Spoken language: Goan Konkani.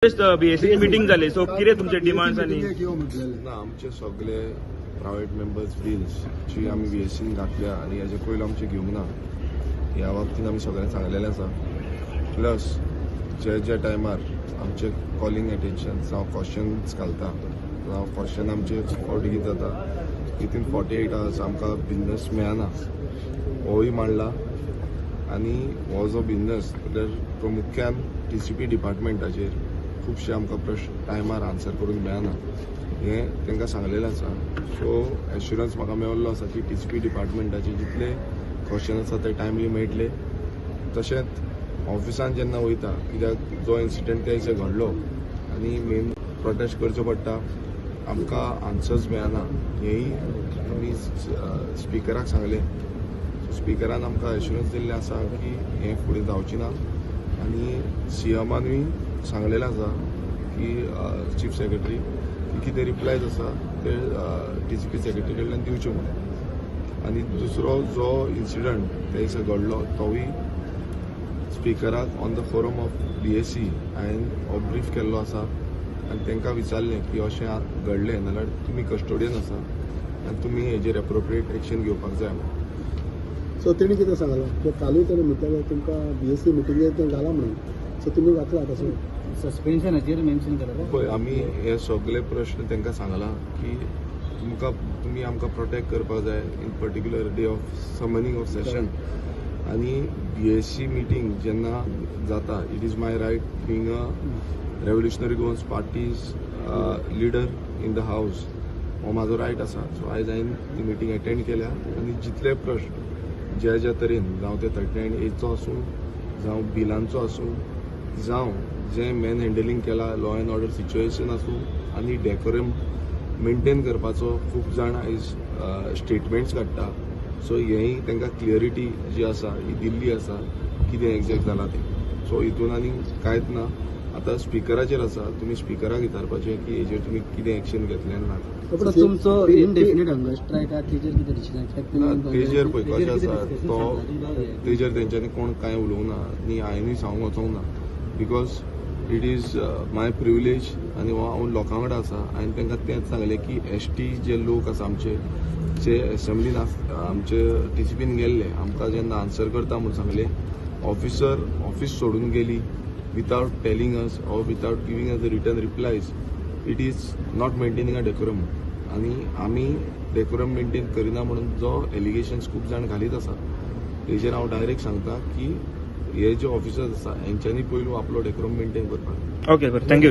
बीएसी मिटींग जाली, सो कितें तुमचे डिमांड्स आनी ना, आमचे सगळे प्रायवेट मेंबर्स बिल्स जी आमी बीएसीन घातल्या आनी हेजे पयलू आमचे घेवंक ना, ह्या बाबतीन आमी सगळ्यांक सांगलेलें आसा. प्लस जे जे टायमार आमचे कॉलिंग एटेन्शन जावं क्वेश्चन्स घालता, जावं क्वेश्चन आमचे फावटी कितें जाता, विथीन 48 आवर्स आमकां बिजनस मेळना, होय मांडला. आनी हो जो बिजनस जाल्यार प्रामुख्यान टीसीपी डिपार्टमेंटाचेर खुबशे आमकां प्रश्न टायमार आन्सर करूंक मेळना, हें तांकां सांगलेलें आसा. सो एश्युरन्स म्हाका मेळिल्लो आसा की टीसीपी डिपार्टमेंटाचे जितले क्वेश्चन आसा ते टायमली मेळटले. तशेंच ऑफिसान जेन्ना वयता, कित्याक जो इन्सिडंट त्या दिसा घडलो आनी मेन प्रोटेस्ट करचो पडटा, आमकां आन्सर्स मेळना, हेंय आमी स्पिकराक सांगलें. स्पिकरान आमकां एश्युरन्स दिल्लें आसा की हें फुडें जावचें ना. आनी सीएमानूय सांगलेलें आसा की चीफ सेक्रेटरी की कितें रिप्लायज आसा ते टीसीपी सेक्रेटरी कडल्यान दिवच्यो म्हणून. आनी दुसरो जो इन्सिडंट त्या दिसा घडलो, तोवूय स्पिकराक on the forum of BAC हांवें हो ब्रीफ केल्लो आसा आनी तांकां विचारलें की अशें घडलें नाल्यार तुमी कस्टोडियन आसा आनी तुमी हेजेर एप्रोप्रिएट एक्शन घेवपाक जाय म्हणून. सो तेणी कितें सांगलां की कालूय तेणी म्हटलें तुमकां बीएसी मिटिंगेक तें घालां म्हणून, सो तुमी घातला तशें? सस्पेन्शनाचेर मेन्शन केला. पळय, आमी हे सगळे प्रश्न तांकां सांगलां की तुमकां तुमी आमकां प्रोटेक्ट करपाक जाय in particular day of summoning of session. आनी बीएसी मिटींग जेन्ना जाता, it is my right being a Revolutionary Goans Party's leader in the house, हो म्हाजो रायट आसा. सो आयज हांवें ती मिटींग एटेंड केल्या आनी जितले प्रश्न ज्या ज्या तरेन, जावं ते 39एचो आसूं, जावं बिलांचो आसूं, जावं जें मॅन हँडलिंग केलां, लॉ एंड ऑर्डर सिच्युएशन आसूं आनी डेकोरम मेंटेन करपाचो खूब जाण आयज स्टेटमेंट्स काडटा, सो हेंय तांकां क्लियरिटी जी आसा ही दिल्ली आसा, कितें एग्जॅक्ट जालां तें. सो हितून आनी कांयच ना. आतां स्पिकराचेर आसा, तुमी स्पिकराक विचारपाचें की हेजेर तुमी कितें एक्शन घेतलें ना. पूण तुमचो इनडेफिनेट हंगर स्ट्रायक आहा, तेजेर कितें डिसिजन? ना, तेजेर पळय कशें आसा, तो तेजेर तेंच्यांनी कोण कांय उलोवंक ना आनी हांवेनूय सांगूंक वचोंक ना, because it is my privilege आनी हो हांव लोकां वांगडा आसा. हांवें तांकां तेंच सांगलें की एसटी जे लोक आसा आमचे, जे एसेंब्लीन आमचे टीसीपीन गेल्ले, आमकां जेन्ना आन्सर करता म्हूण सांगलें, ऑफिसर ऑफीस सोडून गेली without telling us or without giving us the written replies. It is not maintaining a decorum. आनी आमी डेकोरम मेंटेन करिना म्हणून जो एलिगेशन्स खूब जाण घालीत आसा, तेजेर हांव डायरेक्ट सांगता की हे जे ऑफिसर्स आसा, हेंच्यांनी पयलू आपलो डेकोरम मेंटेन करपाक. ओके, बरें, thank you.